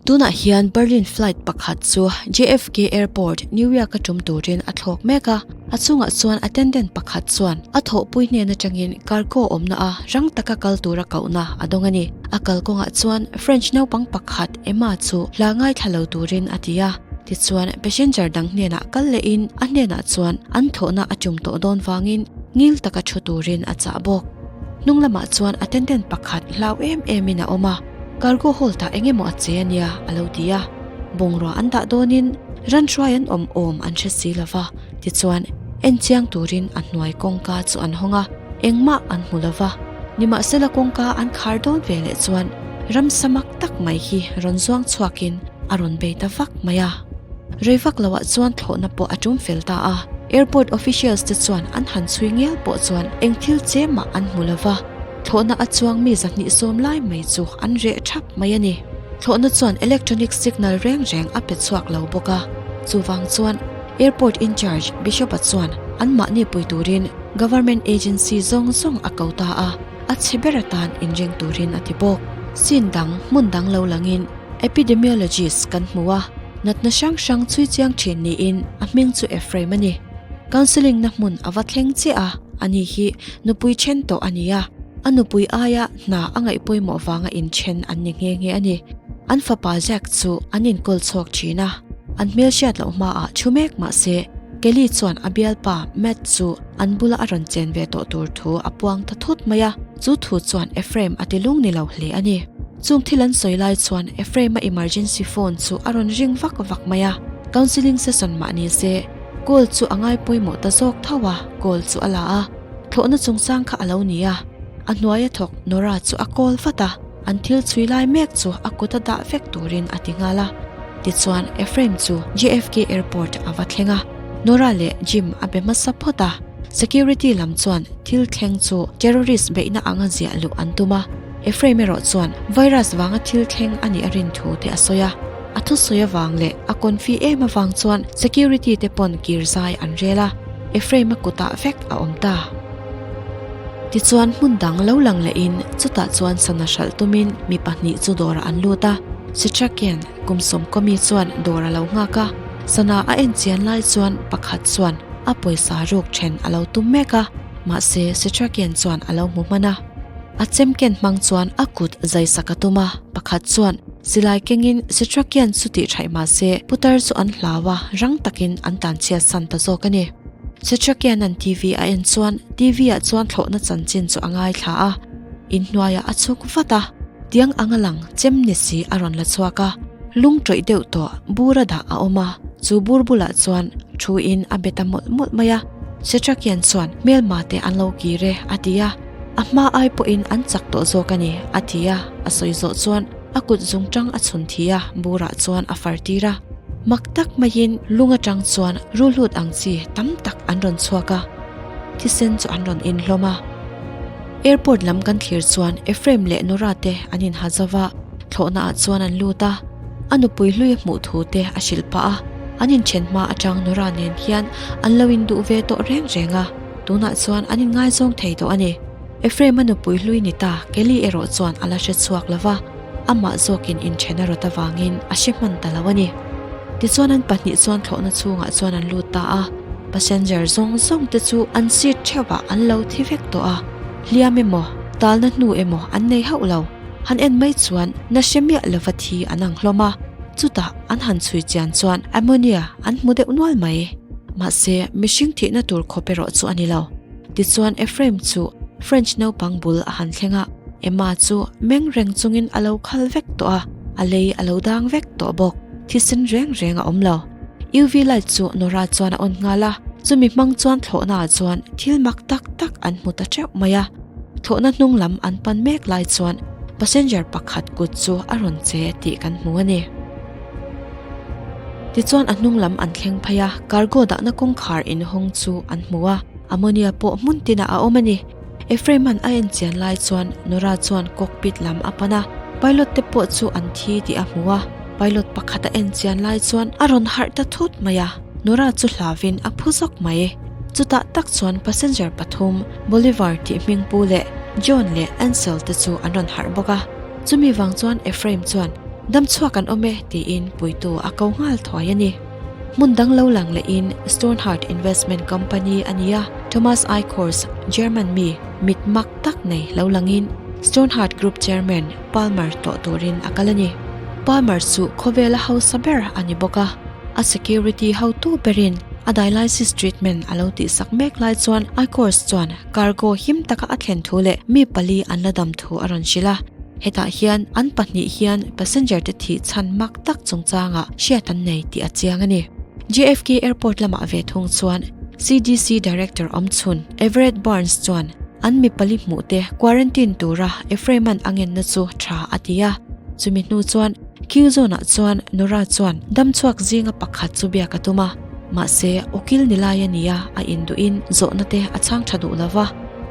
Tunah hian Berlin flight pakhat chu JFK Airport, New York a tum turin a thlawk mek a. A chungah chuan attendant pakhat chuan a thawhpui hnen atangin cargo awmna a rang taka kal tura kohna a dawng a ni. A kalkawngah chuan French naupang pakhat Emma chu hla ngaithla lo turin a ti a. Tichuan passenger dang hnenah kal lehin a hnenah chuan an thawhna a tum tawh dawn vangin ngil taka thu turin a chah bawk. Hnung lamah chuan attendant pakhat hlau em emin a awm a. Cargo hold ah eng emaw a che ania a lo ti a, bungrua an dah dawnin ran hruai an awm awm an hre si lo va, tichuan en chiang turin a hnuai kawngka chu an hawng a, engmah an hmu lo va, nimahsela kawngka an khar dawn ve leh chuan ramsa mak tak mai hi rawn zuang chhuakin a rawn bei ta vak mai a. Rei vak loah chuan thlawhna pawh a tum fel ta a, airport officials te chuan an han chhui ngial pawh chuan eng thil che mah an hmu lo va. Thlawhna a chuang mi 210 lai mai chu an reh thap mai a ni. Thlawhna chuan electronic signal reng reng a pe chhuak lo bawk a. Chuvang chuan Airport in-charge Bishop-a chuan anmahni pui turin government agency zawng zawng a ko ta a, a chhe ber atan inring turin a ti bawk. Scene dang hmun dang lo langin epidemiologist kan hmu a, natna hrang hrang chhui chiang thin niin a hming chu Ephraim a ni. Counselling na hmun a va thleng chiah a, ani hi Nupui then tawh a ni a, a nupui aia hna a ngaih pawimawh vanga inthen an ni nghe nghe a ni. An fapa Jack chu an inkawl chhuak thin a, an hmelhriat loh hmaah thu mek mah se, Kelly chuan a bialpa Matt chu an bula a rawn chen ve tawh tur thu a puang ta thut mai a, chu thu chuan Ephraim a ti lung ni lo hle a ni. Chung thil an sawi lai chuan Ephraim-a emergency phone chu a rawn ring vak vak mai a, counselling session mah ni se, Call chu a ngai pawimawh ta zawk tho a, call chu a la a, thlawhna chungchang kha a lo ni a, a hnuaia thawk Nora chu a call vat a, an thil chhui lai mek chu a kut a dah vek turin a ti nghal a. Tichuan Ephraim chu JFK Airport a va thleng a, Nora leh Jim a be hmasa phawt a, security lam chuan thil thleng chu terrorist beihna anga ziah luh an tum a, Ephraim erawh chuan virus vanga thil thleng a nih a rin thu te a sawi a. A thusawi avang leh a confi em avang chuan security te pawn kir zai an rel a, Ephraim-a kutah vek a awm ta. Tichuan hmun dang lo lang lehin chutah chuan sana hralh tumin mi pahnih chu dawrah an lut a, Sitrakian kum sawmkawmi chuan dawr a lo nghak a, sana a en chian lai chuan pakhat chuan a pawisa ruk then a lo tum mek a, mahse Sitrakian chuan a lo hmu hman a. A chemken hmang chuan a kut zaisak a tum a, pakhat chuan Silai kengin Sitrakian chu tih thaih mah se putar chu an hlau a, rang takin an tlanchhiat san ta zawk a ni. Sitrakian an TV a en chuan TV ah chuan thlawhna chanchin chu a ngaithla a, inhnuaiah a chhuk vat a, tiang anga lang chem ni si a rawn la chhuak a, lung tawih deuh tawh bura dah a awm a, chu bur bulah chuan thu in a be ta mawlh mawlh mai a. Sitrakian chuan hmelma te an lo kir e a ti a. A hma ai pawhin an chak tawh zawk a ni, a ti a, a sawi zawh chuan a kut zung tang a chhun thi a, burah chuan a far tir a. Mak tak maiin lung atang chuan ruhlut ang chi tam tak an rawn chhuak a, thisen chu an rawn inhlawm a. Airport lam kan thlir chuan Ephraim leh Nora te an inha zo va, thlawhna ah chuan an lut a, a nupui hlui a hmuh thu te a hrilh pah a, an inthen hma atang Nora nen hian an lo induh ve tawh reng reng a. Tunah chuan an inngaizawng thei tawh a ni. Ephraim-a nupui hlui ni ta Kelly erawh chuan a la hre chhuak lo va, amah zawkin inthen a rawt avangin a hre hman ta lo a ni. Tichuan an pahnih chuan thlawhna chhungah chuan an lut ta a, passenger zawng zawng te chu an seat theuhah an lo thi vek tawh a, hliam emaw, talna hnu emaw an nei hauh lo. Han en mai chuan na hre miah lova thi an ang hlawm a, chutah an han chhui chian chuan ammonia an hmu deuh nual mai. Mahse, mihring thihna tur khawp erawh chu a ni lo. Tichuan Ephraim chu French naupang bul a han thleng a, Emma chu meng reng chungin a lo khal vek tawh a, a lei a lo dang vek tawh bawk. Thisen reng reng a awm lo. UV light chu Nora chuan a on nghal a, chumi hmang chuan thlawhnaah chuan thil mak tak tak an hmu ta teuh mai a. Thlawhna hnung lam an pan mek lai chuan passenger pakhat kut chu a rawn che tih kan hmu a ni. Tichuan a hnung lam an thleng phei a, cargo dahna kawngkhar inhawng chu an hmu a, ammonia pawh hmun tinah a awm a ni. Ephraim-a'n a en chian lai chuan Nora chuan cockpit lam a pan a, pilot te pawh chu an thi tih a hmu a, pilot pakhat a en chian lai chuan a rawn harh ta thut mai a, Nora chu hlavin a phu zawk mai. Chutah tak chuan passenger pathum Bolivar tih hming pu leh John leh Ansel te chu an rawn harh bawk a, chumi vang chuan Ephraim chuan. Damchhuak an awm e tiin puitu a ko nghal thuai a ni. Hmun dang lo lang lehin Stoneheart Investment Company a ni a, Thomas Eichhorst, German mi, mit mak tak nei lo langin Stoneheart Group Chairman Palmer tawh turin a kal a ni. Palmer chu khawvela hausa ber a ni bawk a, a security hotu berin a dialysis treatment a lo tihsak mek lai chuan Eichhorst chuan cargo him taka a thlen thu leh mi pali an la dam thu a rawn hrilh a. Hetah hian an pahnih hian passenger te thih chhan mak tak chungchangah hriat an nei tih a chiang a ni. JFK Airport lamah ve thung chuan CDC Director awmchhun Everett Barnes chuan an mi pali hmuh te quarantine tura Ephraim-a'n a ngenna chu tha a ti a. Chumi hnu chuan queue zone-ah chuan Nora chuan damchhuak zinga pakhat chu biak a tum a, mahse ukil ni lai a nia a induhin zawhna te a chhang tha duh lo va.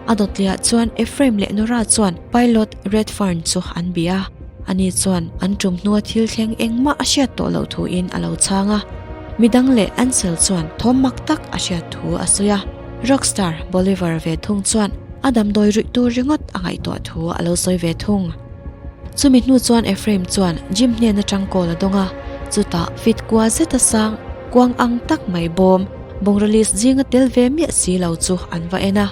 A dawtliah chuan Ephraim leh Nora chuan Pilot Redfern chu an bia a, ani chuan an tum hnua thil thleng engmah a hriat tawh loh thuin a lo chhang a. Midang leh Ansel chuan thawm mak tak a hriat thu a sawi a. Rockstar Bolivar ve thung chuan a damdawi ruih tur ringawt a ngaihtuah thu a lo sawi ve thung. Chumi hnu chuan Ephraim chuan Jim hnen atang call a dawng a, chutah fit kua zeta sang kuang ang tak mai bawm bungraw list zinga tel ve miah si lo chu an va en a.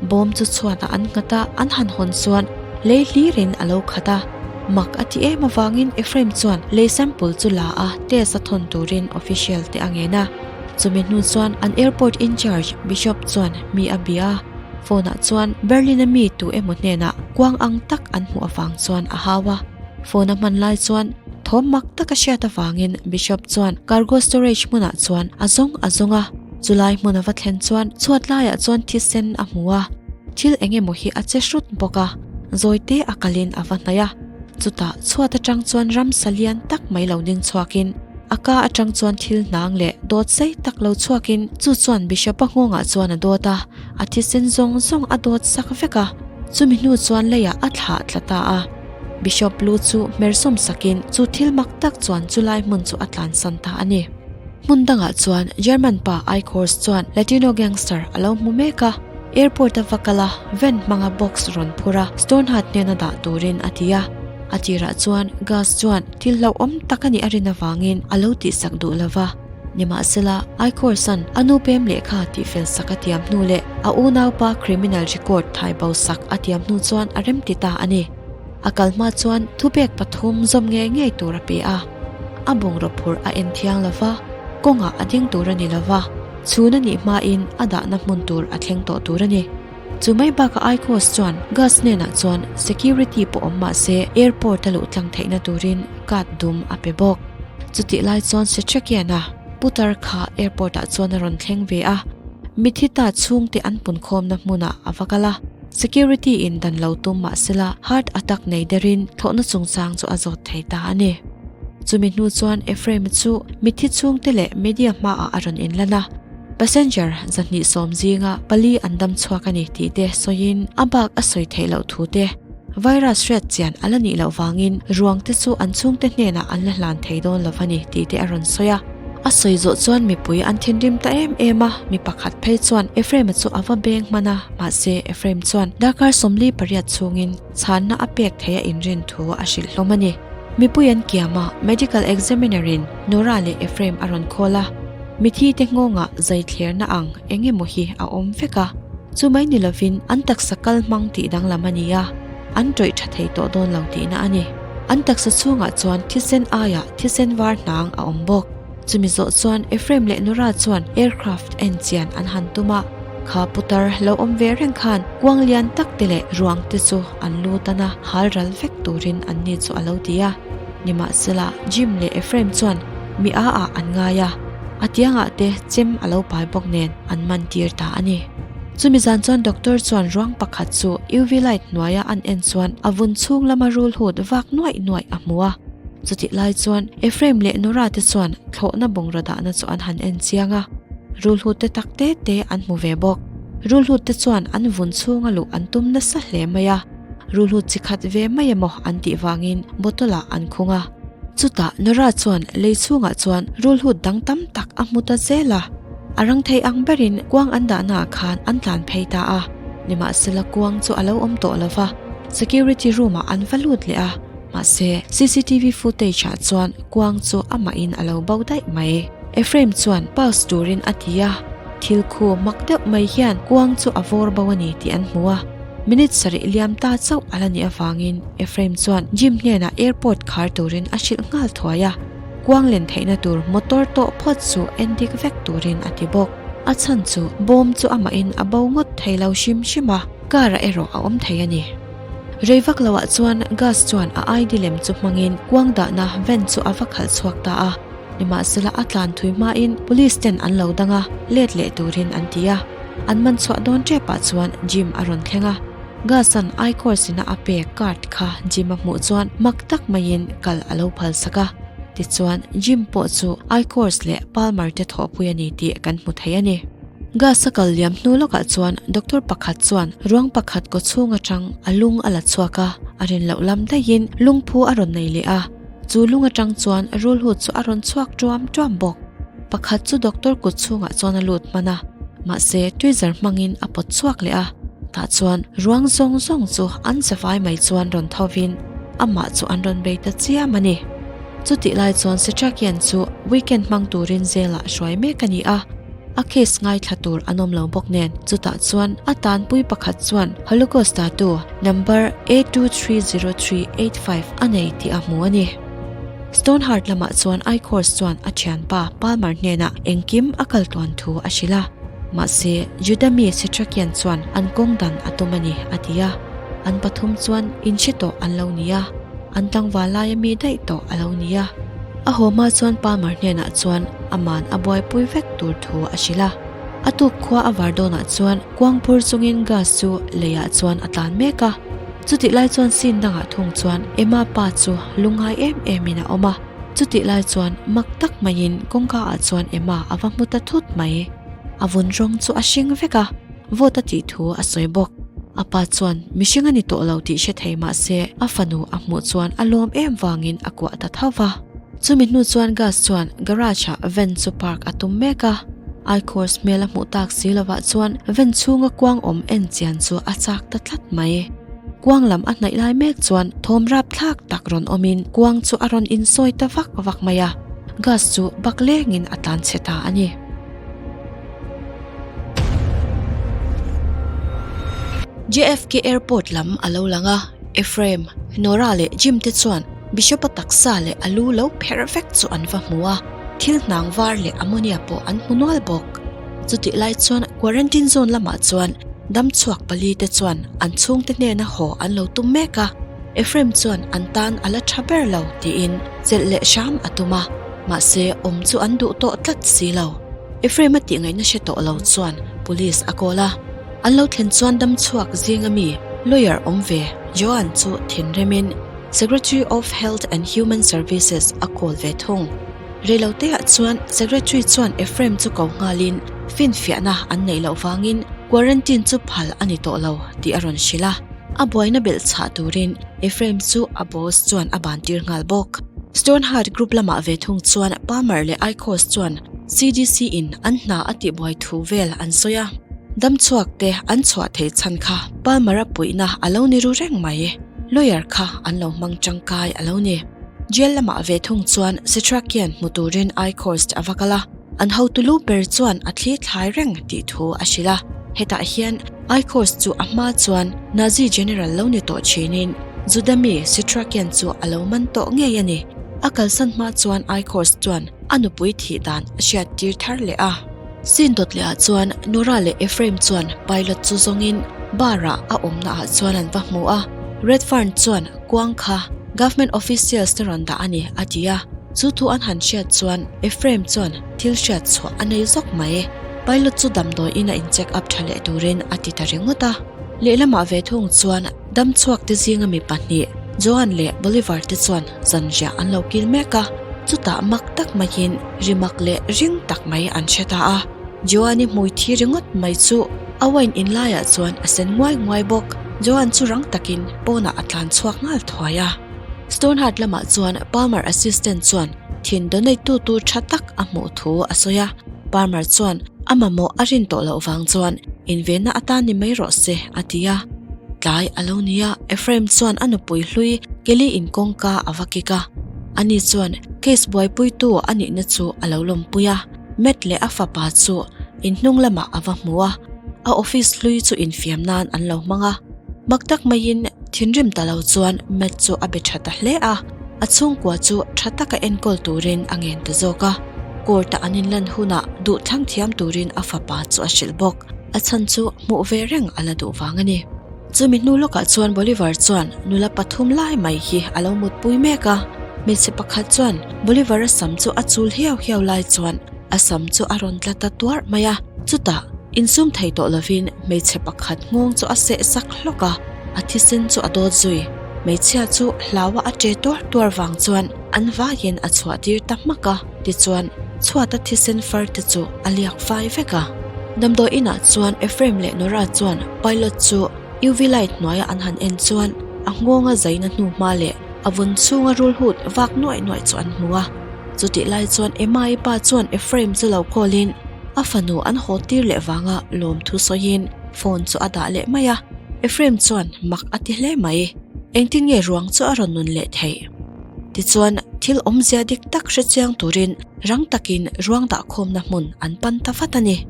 Bawm chu chhuatah an nghat a, an han hawn chuan lei hlirin a lo khat a. Mak a ti em avangin Ephraim chuan lei sample chu la a, test a thawn turin official te a ngen a. Chumi hnu chuan an airport in-charge Bishop chuan mi a bia a, phone ah chuan Berlin a mi tu emaw hnenah kuang ang tak an hmuh avang chuan a hau a. Phone a hman lai chuan thawm mak tak a hriat avangin Bishop chuan cargo storage hmunah chuan a zawng a zawng a. Chulai hmun a va thlen chuan chhuat laiah chuan thisen a hmu a, thil eng emaw hi a che hrut bawk a, zawite a kalin a va hnaih a. Chutah chhuat atang chuan ramsa lian tak mai lo ding chhuakin a ka atang chuan thil hnang leh dawt sei tak lo chhuakin chu chuan Bishop-a nghawngah chuan a dawt a, a thisen zawng zawng a dawt sak vek a, chumi hnu chuan leiah a thlah tla ta a. Bishop lu chu hmersawm sakin chu thil mak tak chuan chulai hmun chu a tlansan ta a ni. Hmun dangah chuan German pa Eichhorst chuan Latino gangster a lo hmu mek a, airport a va kal a, van hmanga box rawn phur a, Stoneheart hnena dah turin a ti a. A tirah chuan Gus chuan thil hlauhawm tak a nih a rin avangin a lo tihsak duh lo va. Nimahsela, Eichhorst-a'n a nu pem lehkha tihfel sak a tiam hnu leh a unaupa criminal record thai bo sak a tiam hnu chuan a remti ta a ni. A kal hma chuan thupek pathum zawm ngei ngei tur a pe a. A bungraw phurh a en thiang lo va, kawngah a ding tur a ni lo va, chhun a nih hmain a dahna hmun tur a thleng tawh tur a ni. Chu mai bakah Icos chuan Gus hnenah chuan security pawh awm mah se airport a luh tlang theihna turin card dum a pe bawk. Chutih lai chuan Setrekian-a putar kha airport ah chuan a rawn thleng ve a, mithi ta chhungte an punkhawmna hmunah a va kal a. Security in dan lo tum mah sela heart attack nei derin thlawhna chungchang chu a zawt thei ta a ni. Chumi hnu chuan Ephraim chu mitthi chhungte leh media hmaah a rawn inlan a, passenger 220 zinga pali an dam chhuak a ni tih te sawiin a bak a sawi theih loh thu te, virus hriat chian a la nih loh vangin ruang te chu an chhungte hnenah an la hlan thei dawn lo a ni tih te a rawn sawi a. A sawi zawh chuan mipui an thinrim ta em em a, mi pakhat phei chuan Ephraim-a chu a va beng hman a, mahse Ephraim chuan darkar 48 chhungin chhanna a pek theih a inrin thu a hrilh hlawm a ni. Mipui an kiam a, medical examiner-in Nora leh Ephraim a rawn call a, mithi te nghawngah zai thlerna ang eng emaw hi a awm vek a, chu mai ni lovin an taksa kal hmang tih danglam a ni a, an tawih tha thei tawh dawn lo tihna a ni. An taksa chhungah chuan thisen aiah thisen var hnang a awm bawk. Chumi zawh chuan Ephraim leh Nora chuan aircraft en chian an han tum a, kha putar lo awm ve reng khan kuang lian tak te leh ruang te chu an lu tan a, hal ral vek turin an ni chu a lo ti a. Nimahsela, Jim leh Ephraim chuan mi a ah an ngai a, a tiangah te chem a lo pai bawk nen an man tir ta a ni. Chumi zan chuan doctor chuan ruang pakhat chu UV light hnuaia an en chuan a vun chhung lama rul hut vak nuaih nuaih a hmu a. Chutih lai chuan Ephraim leh Nora te chuan thlawhna bungraw dahna chu an han en chiang a, rul hut te tak te te an hmu ve bawk. Rul hut te chuan an vun chhunga luh an tum nasa hle mai a, rul hut chi khat ve mai emaw an tih vangin bottle ah an khung a. Chutah Nora chuan lei chhungah chuan rul hut dang tam tak a hmu ta zel a. A rang thei ang berin kuang an dahnaah khan an tlan phei ta a, nimahsela kuang chu a lo awm tawh lo va, security room ah an va lut leh a. Mahse, cctv footage ah chuan kuang chu amahin a lo bo daih mai. Ephraim chuan pause turin a ti a, thil khu mak deuh mai hian kuang chu a vawr bo a ni tih an hmu a. Minute sarih liam ta chauh a la nih avangin Ephraim chuan Jim hnenah airport khar turin a hrilh nghal thuai a, kuang len theihna tur motor tawh phawt chu en dik vek turin a ti bawk. A chhan chu bawm chu amahin a bo ngawt thei lo hrim hrim a, car ah erawh a awm thei a ni. Rei vak loah chuan Gus chuan a ID lem chu hmangin kuang dahna van chu a va khalh chhuak ta a, nimahsela a tlan thui hmain police ten an lo dang a, let leh turin an ti a. An man chhuah dawn tepah chuan Jim a rawn thleng a, Gus-a'n I-course ina a pek card kha Jim a hmuh chuan mak tak maiin kal a lo phal sak a. Tichuan Jim pawh chu I-course leh Palmer te thawhpui a ni tih kan hmu thei a ni. Gas a kal liam hnu lawkah chuan doctor pakhat chuan ruang pakhat kaw chhung atang a lung a la chhuak a, a rin loh lam daihin lungphu a rawn nei leh a, chu lung atang chuan rulhut chu a rawn chhuak tuam tuam bawk. Pakhat chu doctor kut chhungah chuan a lut hman a, mahse tweezer hmangin a pawt chhuak leh a, tah chuan ruang zawng zawng chu an zavai mai chuan rawn thovin amah chu an rawn bei ta chiam a ni. Chutih lai chuan Setrakian chu weekend hmang turin zelah hruai mek a ni a. A case ngaithla tur an awm lo bawk nen chutah chuan a tanpui pakhat chuan Holocaust datu number A230385 a nei tih a hmu a ni. Stoneheart lamah chuan Eichhorst chuan a thianpa Palmer hnenah engkim a kal tluan thu a hrilh a, mahse Juda mi Setrakian chuan an kawng dan a tum a ni a ti a, an pathum chuan inhre tawh an lo ni a, an tlangval laia mi daih tawh a lo ni a. A haw hma chuan Palmer hnenah chuan aman a buaipui vek tur thu a hrilh a. A tuk khua a var dawnah chuan kuangphur chungin gas chu leiah chuan a tlan mek a. Chutih lai chuan scene dangah thung chuan Emma pa chu lungngai em emin a awm a. Chutih lai chuan mak tak maiin kawngka ah chuan Emma a va hmu ta thut mai. A vun rawng chu a hring vek a, vawt a tih thu a sawi bawk. A pa chuan mihring a ni tawh lo tih hre thei mah se a fanu a hmuh chuan a lawm em vangin a kuah ta tho va. Chumi hnu chuan Gus chuan garage ah van chu park a tum mek a, Eichhorst hmel a hmuh tak si lovah chuan van chhunga kuang awm en chian chu a chak ta tlat mai. Kuang lam a hnaih lai mek chuan thawm rap thlak tak rawn awmin kuang chu a rawn insawi ta vak vak mai a, Gus chu bak lengin a tlan chhe ta a ni. JFK Airport lam a lo lang a, Ephraim, Nora leh Jim te chuan Bishop-a taksa leh a lu lo pherh vek chu an va hmu a, thil hnang var leh ammonia pawh an hmu nual bawk. Chutih lai chuan quarantine zone lamah chuan damchhuak pali te chuan an chhungte hnena haw an lo tum mek a, Ephraim chuan an tan a la tha ber lo tiin chelh leh hram a tum a, mahse awm chu an duh tawh tlat si lo. Ephraim a tih ngaihna hre tawh lo chuan police a call a, an lo thlen chuan damchhuak zinga mi lawyer awm ve Joan chu thinrimin Secretary of Health and Human Services a call ve thung. Reiloteah chuan Secretary chuan Ephraim chu ko nghalin finfiahna an neih loh vangin quarantine chu phal a ni tawh lo tih a rawn hrilh a, a buaina belh chhah turin Ephraim chu a boss chuan a ban tir nghal bawk. Stoneheart Group lamah ve thung chuan Palmer leh Eichhorst chuan CDC in an hna a tihbuai thu vel an sawi a, damchhuak te an chhuah theih chhan kha Palmer-a puihna a lo ni ru reng mai. Lawyer kha an lo hmang tangkai a lo ni. Jail lamah ve thung chuan Setrakian hmu turin Eichhorst a va kal a, an hotu lu ber chuan a thli thlai reng tih thu a hrilh a. Hetah hian Eichhorst chu a hma chuan Nazi general lo ni tawh thinin Juda mi Setrakian chu a lo man tawh ngei a ni. A kalsan hma chuan Eichhorst chuan a nupui thih dan a hriat tir thar leh a. Scene dawt leh ah chuan Nora leh Ephraim chuan pilot chu zawngin bar ah a awmna ah chuan an va hmu a, Redfern chuan kuang kha government officials te rawn dah a ni a ti a, chu thu an han hriat chuan Ephraim chuan thil hriat chhuah a nei zawk mai. Pilot chu damdawi in a in check up tha leh turin a ti ta ringawt a. Lehlamah ve thung chuan damchhuak te zinga mi pahnih Joan leh Bolivar te chuan zanriah an lo kil mek a, chutah mak tak maiin rimak leh ring tak mai an hre ta a. Joan-i hmui thi ringawt mai chu a wine in laiah chuan a sen nguai nguai bawk. Joan chu rang takin pawnah a tlan chhuak nghal thuai a. Stoneheart lamah chuan Palmer assistant chuan thin donate tu tur tha tak a hmuh thu a sawi a. Palmer chuan a mamawh a rin tawh loh vang chuan invenna atan ni mai rawh se a ti a. Tlai a lo ni a, Ephraim chuan a nupui hlui Kelly in kawngka a va kik a. Ani chuan case buaipuitu a nihna chu a lo lawmpui a, Matt leh a fapa chu in hnung lamah a va hmu a, a office hlui chu infiam nan an lo hmang a. Mak tak maiin thinrim ta lo chuan Matt chu a be tha ta hle a, a chhungkua chu tha taka enkawl turin a ngen ta zawk a. Court-a an inlan hunah duhthlang thiam turin a fapa chu a hrilh bawk. A chhan chu hmuh ve reng a la duh vang a ni. Chumi hnu lawkah chuan Bolivar chuan nula pathum lai mai hi a lo mutpui mek a. Hmeichhe pakhat chuan Bolivar-a sam chu a chul hiau hiau lai chuan a sam chu a rawn tla ta tuarh mai a. Chutah insum thei tawh lovin hmeichhe pakhat nghawng chu a seh sak hlawk a, a thisen chu a dawt zui. Hmeichhia chu hlaua a che tuar tuar vang chuan an vaiin a chhuah tir ta hmak a. Tichuan, chhuata thisen far te chu a liak fai vek a. Damdawi inah chuan Ephraim leh Nora chuan pilot chu UV light hnuaia an han en chuan a nghawnga zaina hnu hma leh a vun chhunga rul hut vak nuaih nuaih chu an hmu a. Chutih lai chuan Emma-i pa chuan Ephraim chu lo call in a fanu an haw tir leh vanga lawmthu sawiin phone chu a dah leh mai a. Ephraim chuan mak a ti hle mai. Engtin nge ruang chu a rawn nun leh theih? Tichuan, thil awmzia dik tak hre chiang turin rang takin ruang dahkhawmna hmun an pan ta vat a ni.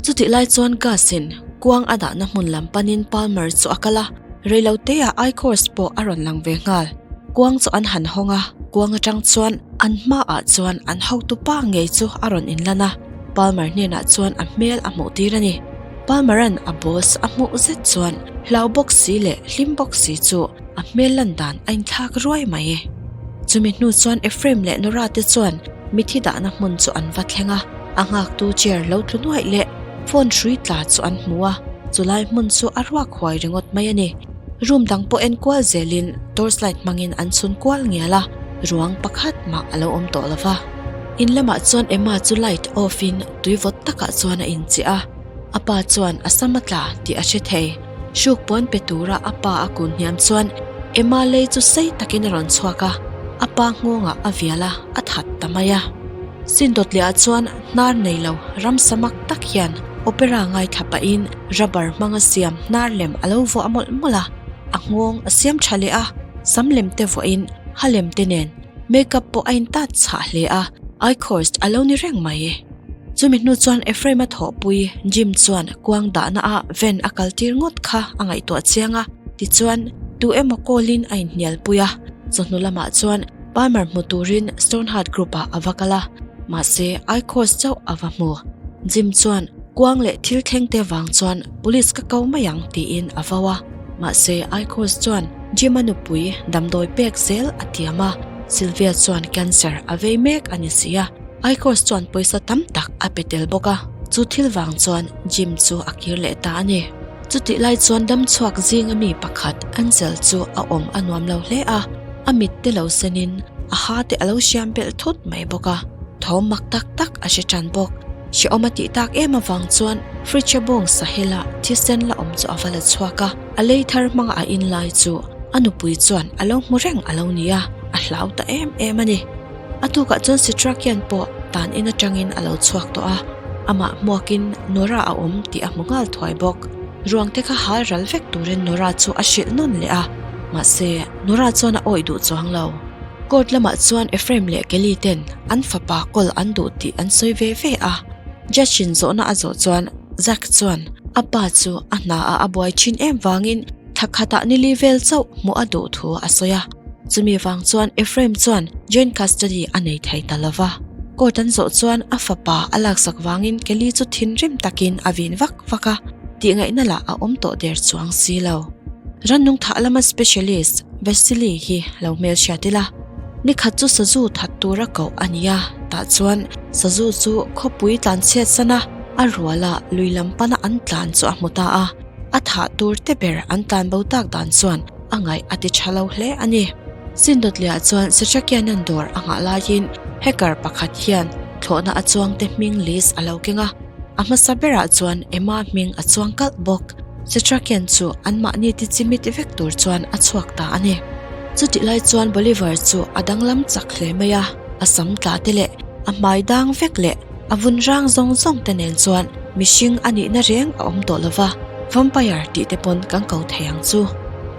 Chutih lai chuan Gus-in kuang a dahna hmun lam panin Palmer chu a kal a, reiloteah Ichors pawh a rawn lang ve nghal. Kuang chu an han hawng a, kuang atang chuan an hmaah chuan an hotupa ngei chu a rawn inlan a, Palmer hnenah chuan a hmel a hmuh tir a ni. Palmer-a'n a boss a hmuh zet chuan hlau bawk si leh hlim bawk si chu a hmel lan dan a inthlak ruai mai e. Chumi hnu chuan Ephraim leh Nora te chuan mithi dahna hmun chu an va thleng a, a nghaktu chair lo tlu nuaih leh phone hrui tla chu an hmu a, chulai hmun chu a ruak huai ringawt mai a ni. Room dang pawh en kual zelin torchlight hmangin an chhun kual ngial a, ruang pakhat mah a lo awm tawh lo va. In lamah chuan Emma chu light off in tui vawt takah chuan a inchiah a, a pa chuan a sam a tla tih a hre thei. Hruk pawn pe tura a pa a kun hniam chuan Emma lei chu sei takin a rawn chhuak a, a pa nghawngah a vial a, a that ta mai a. Sindawt lehah chuan hnar nei lo ramsa mak tak hian opera ngaithla pahin rubber hmanga siam hnar lem a lo vuah mawlh mawlh a, a nghawng a siam tha leh a, sam lem te vuahin ha lem te nen makeup pawh a intat chhah hle a, Eichhorst a lo ni reng mai. Chumi hnu chuan Ephraim-a thawhpui Jim chuan kuang dahna ah van a kal tir ngawt kha a ngaihtuah chiang a, tichuan tu emaw call-in a inhnialpui a, chawhnu lamah chuan Palmer hmu turin Stoneheart Group-ah a va kal a, mahse Eichhorst chauh a va hmu. Jim chuan kuang leh thil thleng te vang chuan police ka ko mai ang tiin a vo a, mahse Eichhorst chuan Jim-a nupui damdawi pek zel a tiam a, Sylvia chuan cancer a vei mek a ni si a. Aikos chuan pawisa tam tak a pe tel bawk a, chu thil vang chuan Jim chu a kir leh ta a ni. Chutih lai chuan damchhuak zinga mi pakhat Ansel chu a awm a nuam lo hle a, a mit te lo senin a ha te a lo hriam belh thut mai bawk a, thawm mak tak tak a hre tan bawk. Hrehawm a tih tak em avang chuan fridge a bawng sahela thisen la awm chu a va la chhuak a, a lei thar hmanga a in lai chu a nupui chuan a lo hmu reng a lo ni a, a hlau ta em em a ni. A tukah chuan Sitrakian pawh tan in atangin a lo chhuak tawh a, amah hmuakin Nora a awm tih a hmu nghal thuai bawk. Ruang te kha hal ral vek turin Nora chu a hrilh nawn leh a, mahse Nora chuan a awih duh chuang lo. Court lamah chuan Ephraim leh Kelly ten an fapa kawl an duh tih an sawi ve ve a, Judge in zawhna a zawh chuan Zack chuan a pa chu a hna ah a buai thin em vangin thla khatah nili vel chauh hmuh a duh thu a sawi a. Chumi vang chuan Ephraim chuan joint custody a nei thei ta lo va. Court an zawh chuan a fapa a laksak vangin Kelly chu thinrim takin a vin vak vak a, tihngaihna lah a awm tawh der chuang si lo. Rannung thah lama specialist Vasily hi lo hmelhriat ila, nikhat chu sazu that tura koh a ni a, tah chuan sazu chu khawpui tlanchhiat sana a ruala lui lam pana an tlan chu a hmu ta a, a thah tur te ber an tlanbo tak dan chuan a ngaih a ti tha lo hle a ni. Sindawtliah chuan Sachakianan dawr a nghah laiin hacker pakhat hian thlawhna a chuangte hming list a lo keng a, a hmasa berah chuan Emma hming a chuang kalh bawk. Sachakian chu anmahni ti chimit vek tur chuan a chhuak ta a ni. Chutih lai chuan Bolivar chu a danglam chak hle mai a, a sam tla te leh a hmai dang vek leh a vun rang zawng zawng te nen chuan mihring a nihna reng a awm tawh lo va. Vampire tih te pawn kan ko thei ang chu.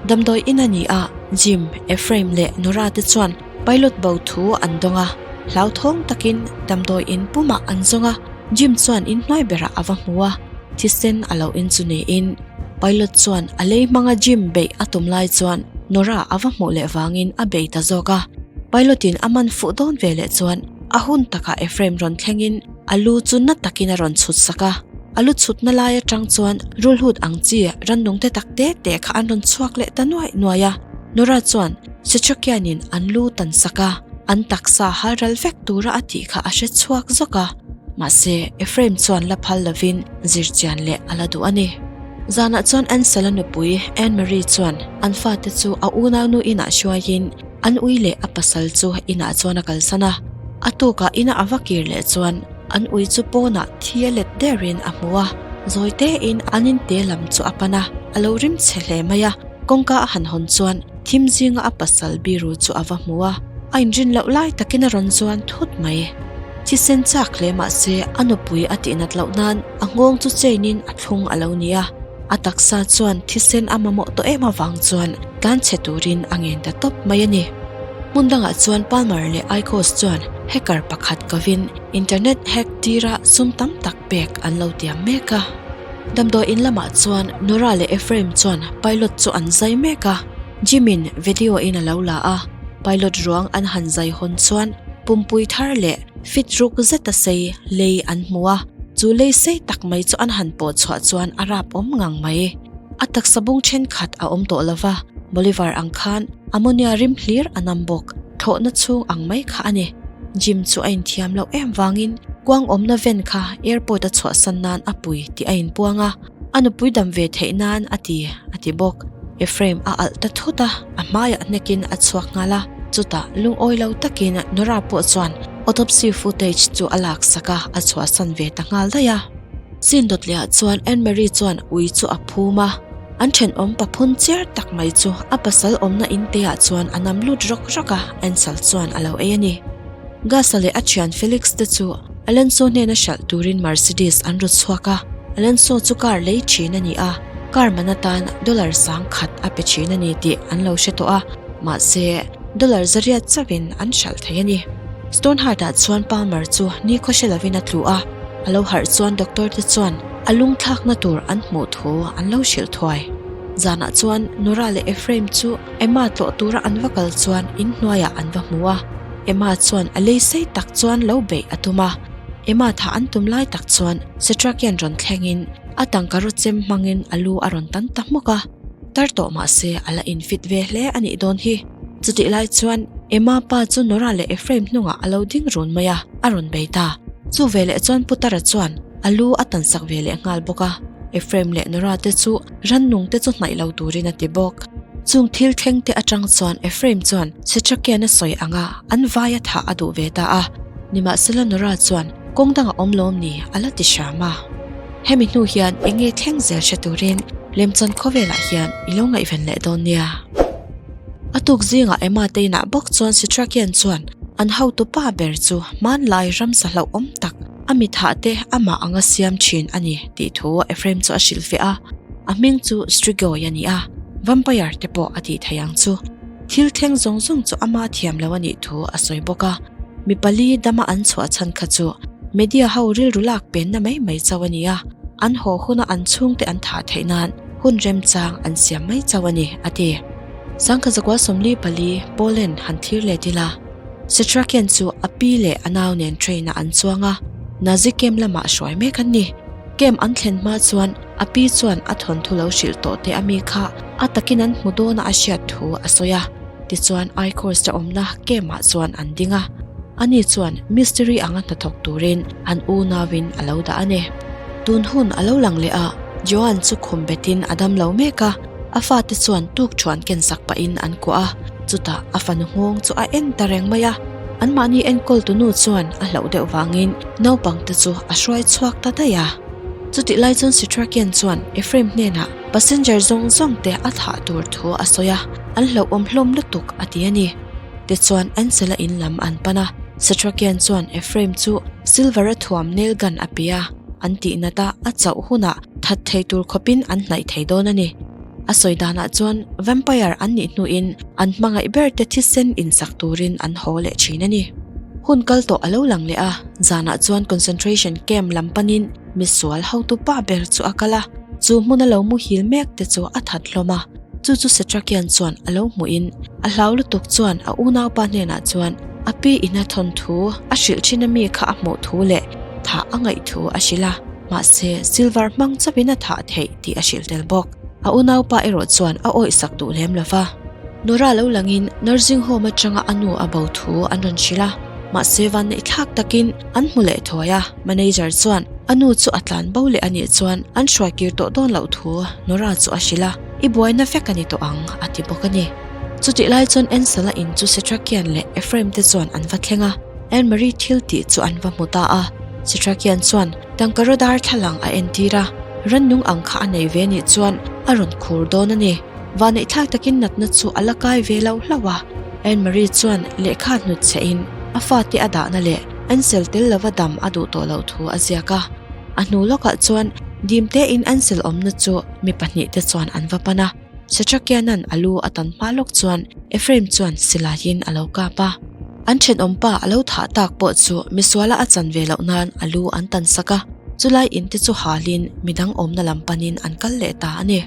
Damdawi in a ni a, Jim, Ephraim leh Nora te chuan pilot bo thu an dawng a, hlauthawng takin damdawi in pumah an zawng a, Jim chuan in hnuai berah a va hmu a, thisen a lo in chu niin. Pilot chuan a lei hmanga Jim beih a tum lai chuan Nora a va hmuh leh vangin a bei ta zawk a. Pilot in a man fuh dawn ve leh chuan a hun takah Ephraim rawn thlengin a lu chu na takin a rawn chhut sak a. A lu chhutna lai atang chuan rulhut ang chi rannung te tak te te kha an rawn chhuak leh ta nuaih nuaih a. Nora chuan Setrakianin an lu tan sak a, an taksa halral vek tura a tih kha a hre chhuak zawk a. Mahse, Ephraim chuan la phal lovin zirchian leh a la duh a ni. Zanah chuan Ansel-a nupui Anne Marie chuan an fate chu a unaunu inah hruaiin an ui leh a pasal chu inah chuan a kalsan a. A tukah ina a va kir leh chuan an ui chu pawnah thi a let derin a hmu a, zawi tein an inte lam chu a pan a, a lo rim chhe hle mai a. Kawngka a han hawn chuan thim zinga a pasal biru chu a va hmu a, a inrin loh lai takin a rawn zuan thut mai. Thisen chak hle mah se a nupui a tihnat loh nan a nghawng chu chain in a thlung a lo ni a, a taksa chuan thisen a mamawh tawh em avang chuan tlan chhe turin a ngen ta tawp mai a ni. Hmun dangah chuan Palmer leh Icos chuan hacker pakhat kovin internet hack tira sum tam tak pek an lo tiam mek a. Damdawi in lamah chuan Nora leh Ephraim chuan pilot chu an zai mek a, Jim in video in a lo la a, pilot ruang an han zai hawn chuan pumpui thar leh fit ruk zeta sei lei an hmu a, chu lei sei tak mai chu an han pawh chhuah chuan a rap awm ngang mai. A taksa bung thenkhat a awm tawh lova, Bolivar ang khan ammonia rim hlir a nam bawk, thlawhna chhung ang mai kha a ni. Jim chu a inthiam loh em vangin kuang awmna ven kha airport a chhuahsan nan a pui tih a inpuang a, a nupui dam ve theih nan a ti, a ti bawk. Ephraim a alh ta thut a, a hmaiah hnekin a chhuak nghal a, chutah lungawi lo takin Nora pawh chuan autopsy footage chu a laksak a, a chhuahsan ve ta nghal daih a. Scene dawt lehah chuan Anne Marie chuan ui chu a phum a, an thenawm paphun chiar tak mai chu a pasal awmna in te ah chuan a nam lut rawk rawk a, Ansel chuan a lo ei a ni. Gasa leh a thian Felix te chu Alonso hnena hralh turin Mercedes an rawt chhuak a, Alonso chu car lei thin a ni a, car man atan dollar sang khat a pe thin a ni tih an lo hre tawh a, mahse dollar zariat chauhin an hralh thei a ni. Stoneheart-ah chuan Palmer chu nikhaw hre lovin a tlu a. A lo harh chuan doctor te chuan a lungthlakna tur an hmuh thu an lo hrilh thuai. Zanah chuan Nora leh Ephraim chu Emma tlawh tura an va kal chuan in hnuaiah an va hmu a. Emma chuan a lei sei tak chuan lo beih a tum a. Emma thah an tum lai tak chuan Setrakian rawn thlengin a tangka rawt chem hmangin a lu a rawn tan ta hmawk a. Tar tawh mah se a la infit ve hle a nih dawn hi. Chutih lai chuan Emma pa chu Nora leh Ephraim hnungah a lo ding run mai a, a rawn bei ta. Chu veleh chuan Putara chuan a lu a tansak ve leh nghal bawk a, Ephraim leh Nora te chu rannung te chu hnaih lo turin a ti bawk. Chung thil thleng te atang chuan Ephraim chuan Setrakian a sawi anga an vaia thah a duh ve ta a, nimahsela Nora chuan kawng danga awm lawm ni a la ti hram a. Hemi hnu hian eng nge thleng zel hre turin lemchan khawvelah hian i lo ngaihven leh dawn nia. A tuk zingah Emma te inah bawk chuan Sitrakian chuan an hotu pa ber chu hmanlai ramsa hlauhawm tak a mi thah te amah anga siam thin a ni tih thu Ephraim chu a hrilhfiah a, a hming chu Strigoi a ni a, vampire te pawh a tih theih ang chu. Thil thleng zawng zawng chu ama thiam lo a nih thu a sawi bawk a, mi pali dama an chhuah chhan kha chu media ho rilru lak penna mai mai chauh a ni a, an haw huna an chhungte an thah theih nan hun remchang an siam mai chauh a ni, a ti. Sangkhazakual 44 Poland han thlir let ila, Setrakian chu a pi leh a nau nen train-ah an chuang a, Nazi camp lamah hruai mek an ni. Camp an thlen hma chuan a pi chuan a thawnthu lo hrilh tawh teh ami kha a takin an hmu dawna a hriat thu a sawi a, tichuan Eichhorst-a awmna camp-ah chuan an ding a, ani chuan mystery anga hnathawk turin an unauin a lo dah a ni. Tun hun a lo lang leh a, Joan chu khum betin a dam lo mek a, a fate chuan tuk thuan ken sak pahin an kuah a, chutah a fanu nghawng chu a en ta reng mai a. Anmahni enkawltu nu chuan a hlauh deuh vangin naupang te chu a hruai chhuak ta daih a. Chutih lai chuan Sitrakian chuan Ephraim hnenah passenger zawng zawng te a thah tur thu a sawi a, an hlauhawm hlawm lutuk a ti a ni. Tichuan Ansela in lam an pan a, Satrakian chuan Ephraim chu silver a thuam nail gun a pe a, an tih nat a, a chauh hunah. That thei tur khawpin an hnaih thei dawn a ni. A sawi danah chuan vampire an nih hnuin an hmangaih ber te thisen insak turin an haw leh thin a ni. Hun kal tawh a lo lang leh a, zanah chuan concentration camp lam panin misual hotu pa ber chu a kal a, chu hmuna lo muhil mek te chu a that hlawm a. Chu chu Setrakian chuan a lo hmuhin a hlau lutuk chuan a unaupa hnenah chuan a pi ina thawnthu a hrilh thin ami kha a hmuh thu leh thah a ngaih thu a hrilh a. Mahse, silver hmang chauhin a thah theih tih a hrilh tel bawk. A unaupa erawh chuan a awihsak duh lem lo va. Nora lo langin nursing home atanga a nu a bo thu an rawn hrilh a, mahse vanneih thlak takin an hmu leh thuai a. Manager chuan a nu chu a tlan bo leh a nih chuan an hruai kir tawh dawn loh thu Nora chu a hrilh a, I buaina vek a ni tawh ang a ti bawk a ni. Chutih lai chuan Ansel-a in chu Setrakian leh Ephraim te chuan an va thleng a. Anne Marie thil tih chu an va hmu ta a. Setrakian chuan tangkaraw darthlalang a entir a, rannung ang kha a nei ve nih chuan a rawn khur dawn a ni. Vaneihthlak takin natna chu a la kai ve lo hlauh a. Anne Marie chuan lehkha hnut chhehin a fate a dahna leh Ansel tel lova dam a duh tawh loh thu a ziak a. A hnu lawkah chuan dimtein Ansel awmna chu mi pahnihte chuan an va pan a. Setrakiana'n a lu a tan hma lawk chuan Ephraim chuan silaiin a lo kap a. An thenawmpa a lo thah tak pawh chu misuala a chan ve loh nan a lu an tan sak a, chulai in te chu halin midang awmna lam panin an kal leh ta a ni.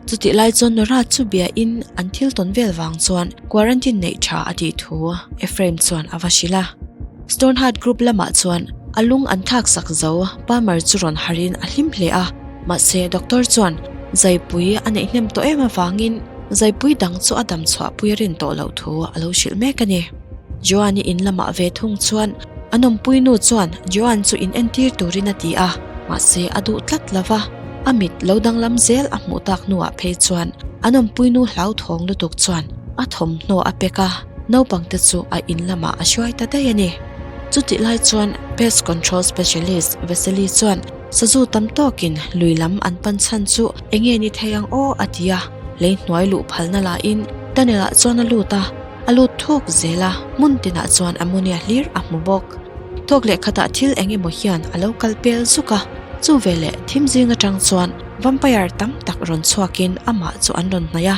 Chutih lai chuan Nora chu biain an thil tawn vel vang chuan quarantine neih tha a tih thu Ephraim chuan a va hrilh a. Stoneheart Group lamah chuan a lung an thlak sak zo Palmer chu rawn harhin a hlim hle a. Mahse, doctor chuan zaipui a neih hnem tawh em avangin zaipui dang chu a dam chhuahpui a rin tawh loh thu a lo hrilh mek a ni. Joan-i in lamah ve thung chuan a nawmpui nu chuan Joan chu in entir turin a ti a, mahse a duh tlat lo va, a mit lo danglam zel a hmuh tak hnuah phei chuan a nawmpui nu hlauthawng lutuk chuan a thawmhnaw a pek a, naupangte chu a in lamah a hruai ta daih a ni. Chutih lai chuan Pest Control Specialist Vasily chuan Sazu tam tawkin lui lam an pan chhan chu enge ni thei ang aw a ti a, lei hnuai luh phalna lahin tunnel ah chuan a lut a, a lut thuk zel a, hmun tinah chuan ammonia hlir a hmu bawk. Thawk leh khatah thil eng emaw hian a lo kal pel zuk a, chu veleh thim zing atang chuan vampire tam tak rawn chhuakin amah chu an rawn hnaih a,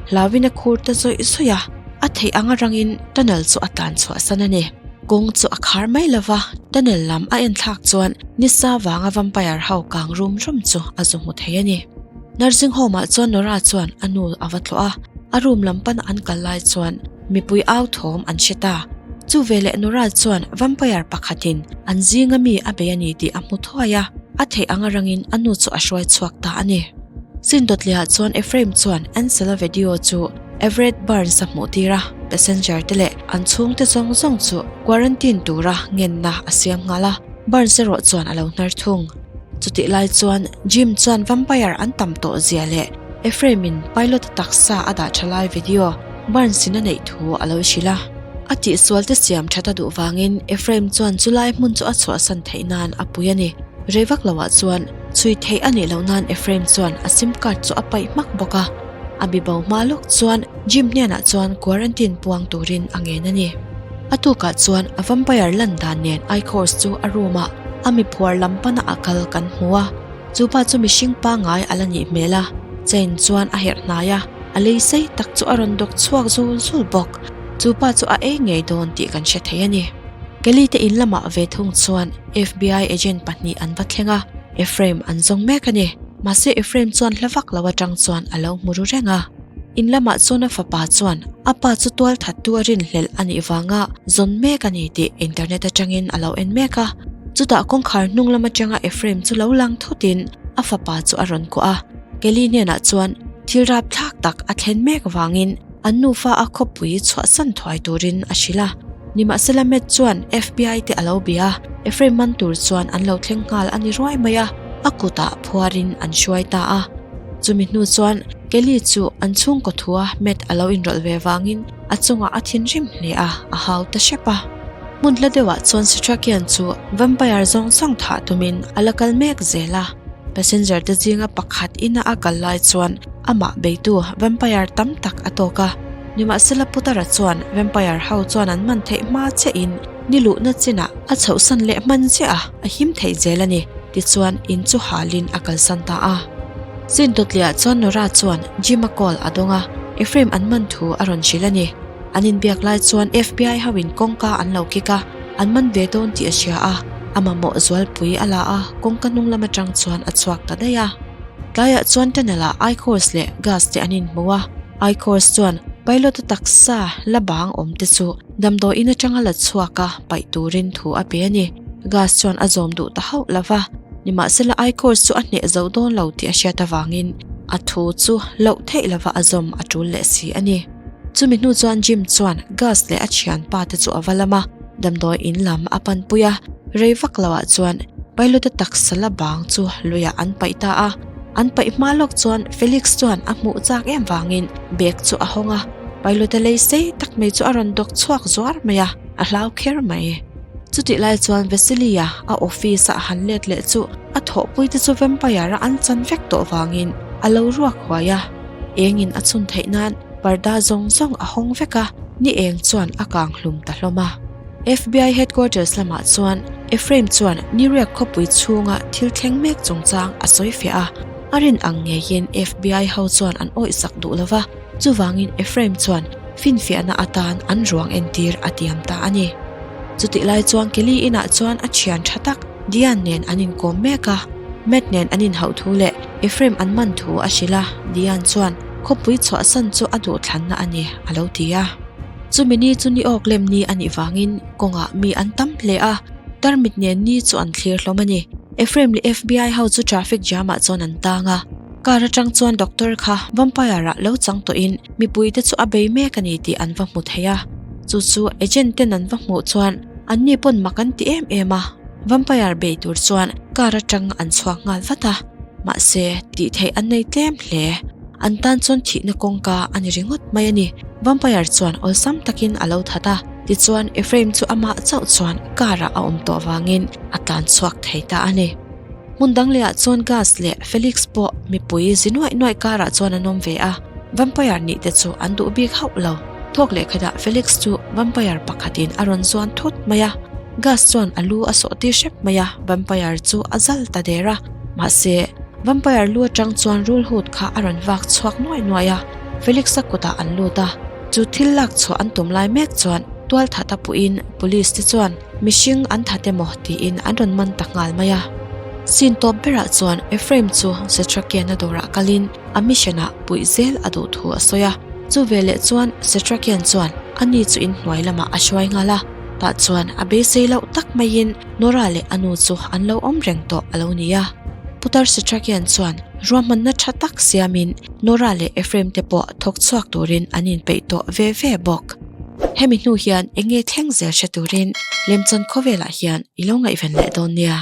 hlauin a khur ta zawih zawih a, a theih anga rangin tunnel chu a tlan chhuahsan a ni. Kawng chu a khar mai lo va, tunnel lam a en thlak chuan nisa vanga vampire ho kang rum rum chu a zu hmu thei a ni. Nursing home ah chuan Nora chuan a nu a va tlawh a, a room lam pana an kal lai chuan mipui au thawm an hre ta. Chu veleh Nora chuan vampire pakhatin an zinga mi a bei a ni tih a hmu thuai a, a theih anga rangin a nu chu a hruai chhuak ta a ni. Sindawtliah chuan Ephraim chuan Ansel-a video chu Everett Barnes a hmuh tir a, passenger te leh an chhungte zawng zawng chu quarantine tura ngenna a siam nghal a, Barnes erawh chuan a lo hnar thung. Chutih lai chuan Jim chuan vampire an tam tawh zia leh Ephraim in pilot a taksa a dah tha lai video Barnes in a neih thu a lo hrilh a. A tihsual te siam that a duh vangin Ephraim chuan chulai hmun chu a chhuahsan theih nan a pui a ni. Rei vak loah chuan chhui theih a nih loh nan Ephraim chuan a sim card chu a paih hmak bawk a. A bibo hma lawk chuan Jim hnenah chuan quarantine puang turin a ngen a ni. A tukah chuan a vampire lan dan nen Ichors chu a room ah a mi phuar lam pana a kal kan hmu a. Chu pa chu mihring pangngai a la nih hmel a, chain chuan a herh hnai a, a lei sei tak chu a rawn dawk chhuak zul zul bawk. Chu pa chu a ei ngei dawn tih kan hre thei a ni. Kelly te in lamah ve thung chuan FBI agent pahnih an va thleng a, Ephraim an zawng mek a ni. Mahse Ephraim chuan hla vak lo atang chuan a lo hmu ru reng a. In lamah chuan a fapa chuan a pa chu tual thattu a rinhlelh a nih vanga zawn mek a ni tih internet atangin a lo en mek a. Chutah kawngkhar hnung lam atanga Ephraim chu lo lang thutin a fapa chu a rawn kuah a. Kelly hnenah chuan thil rapthlak tak a thlen mek vangin an nufa a khawpui chhuahsan thuai turin a hrilh a. Nimahsela Matt chuan FBI te a lo bia a, Ephraim man tur chuan an lo thleng nghal a ni ruai mai a. A kutah phuarin an hruai ta a. Chumi hnu chuan Kelly chu an chhungkaw thua Matt a lo inrawlh ve vangin a chungah a thinrim hle a, a hau ta hrep a. Hmun hla deuhah chuan Setrakian chu vampire zawng zawng thah tumin a la kal mek zel a. Passenger te zinga pakhat ina a kal lai chuan amah beitu vampire tam tak a tawk a. Nimahsela Putara chuan vampire ho chuan an man theih hma chiahin ni luhna chinah a chhohsan leh hman chiah a, a him theih zel a ni. Tichuan in chu halin a kalsan ta a. Sin dawtliah chuan Nora chuan Jim-a call a dawng a, Ephraim an man thu a rawn hrilh a ni. An inbiak lai chuan FBI ho in kawngka an lo kick a, an man ve dawn tih a hria a, a mamawh zualpui a la a, kawngka hnung lam atang chuan a chhuak ta daih a. Tlaiah chuan tunnel ah I-course leh gas te an inhmu a, I-course chuan pilot a taksa la bang awm te chu damdawiin atanga la chhuak a paih turin thu a pe a ni. Gas chuan a zawm duh ta hauh lo va, nimahsela I-course chu a hneh zo dawn lo tih a hriat avangin a thu chu loh theih lova a zawm a tul leh si a ni. Chumi hnu chuan Jim chuan Gus leh a thianpa te chu a va lam a, damdawi in lam a panpui a, rei vak loah chuan pilot-a taksa la bang chu luiah an paih ta a. An paih hma lawk chuan Felix chuan a hmuh chak em vangin bag chu a hawng a, pilot-a lei sei tak mai chu a rawn dawk chhuak zuar mai a, a hlau kher mai. Chutih lai chuan Vasily-a a office-a a han let leh chu a thawhpui te chu vampire-a an chan vek tawh vangin a lo ruak huai a. Engin a chhun theih nan parda zawng zawng a hawng vek a, ni eng chuan a kang hlum ta hlawm a. FBI headquarters lamah chuan Ephraim chuan Newyork khawpui chhunga thil thleng mek chungchang a sawi fiah a, a rin ang ngeiin FBI ho chuan an awihsak duh lo va, chuvangin Ephraim chuan finfiahna atan an ruang entir a tiam ta a ni. Chutih lai chuan Kelly inah chuan a thian tha tak Diane nen an inkawm mek a, Matt nen an inhauh thu leh Ephraim an man thu a hrilh a, Diane chuan khawpui chhuahsan chu a duhthlanna a ni a lo ti a. Chumi ni chu ni awk lem ni a nih vangin kawngah mi an tam hle a, tarmit nen ni chu an thlir hlawm a ni. Ephraim leh FBI ho chu traffic jam ah chuan an tang a, car atang chuan doctor kha vampire ah lo chang tawhin mipui te chu a bei mek a ni tih an va hmu thei a. Chu chu agent ten an va hmuh chuan anni pawn mak an ti em em a, vampire bei tur chuan car atang an chhuak nghal vat a. Mahse, tih theih an nei tlem hle. An tan chuan thihna kawngka a ni ringawt mai a ni. Vampire chuan awlsam takin a lo that a, tichuan Ephraim chu amah chauh chuan car ah a awm tawh vangin a tlan chhuak thei ta a ni. Hmun dang lehah chuan Gus leh Felix pawh mipui zi nuaih nuaih car ah chuan an awm ve a, Vampire nih te chu an duh bik hauh lo. Thawk leh khatah Felix chu Vampire pakhatin a rawn zuan thut mai a, Gus chuan a lu a sawh tir hrep mai a, Vampire chu a zal ta der a. Mahse, Vampire lu atang chuan rulhut kha a rawn vak chhuak nuai nuai a, Felix-a kutah an lut a. Chu thil lak chhuah an tum lai mek chuan tual that a puhin police te chuan mihring an that emaw tiin an rawn man ta nghal mai a. Scene tawp berah chuan Ephraim chu Setrakian-a dawrah kalin a mission-ah puih zel a duh thu a sawi a. Chu veleh chuan Setrakian chuan ani chu inhnuai lamah a hruai nghal a, tah chuan a beisei loh tak maiin Nora leh a nu chu an lo awm reng tawh a lo ni a. Putar Setrakian chuan ruahmanna tha tak siamin Nora leh Ephraim te pawh thawk chhuak turin an inpeih tawh ve ve bawk. Hemi hnu hian eng nge thleng zel hre turin lemchan khawvelah hian i lo ngaihven leh dawn nia.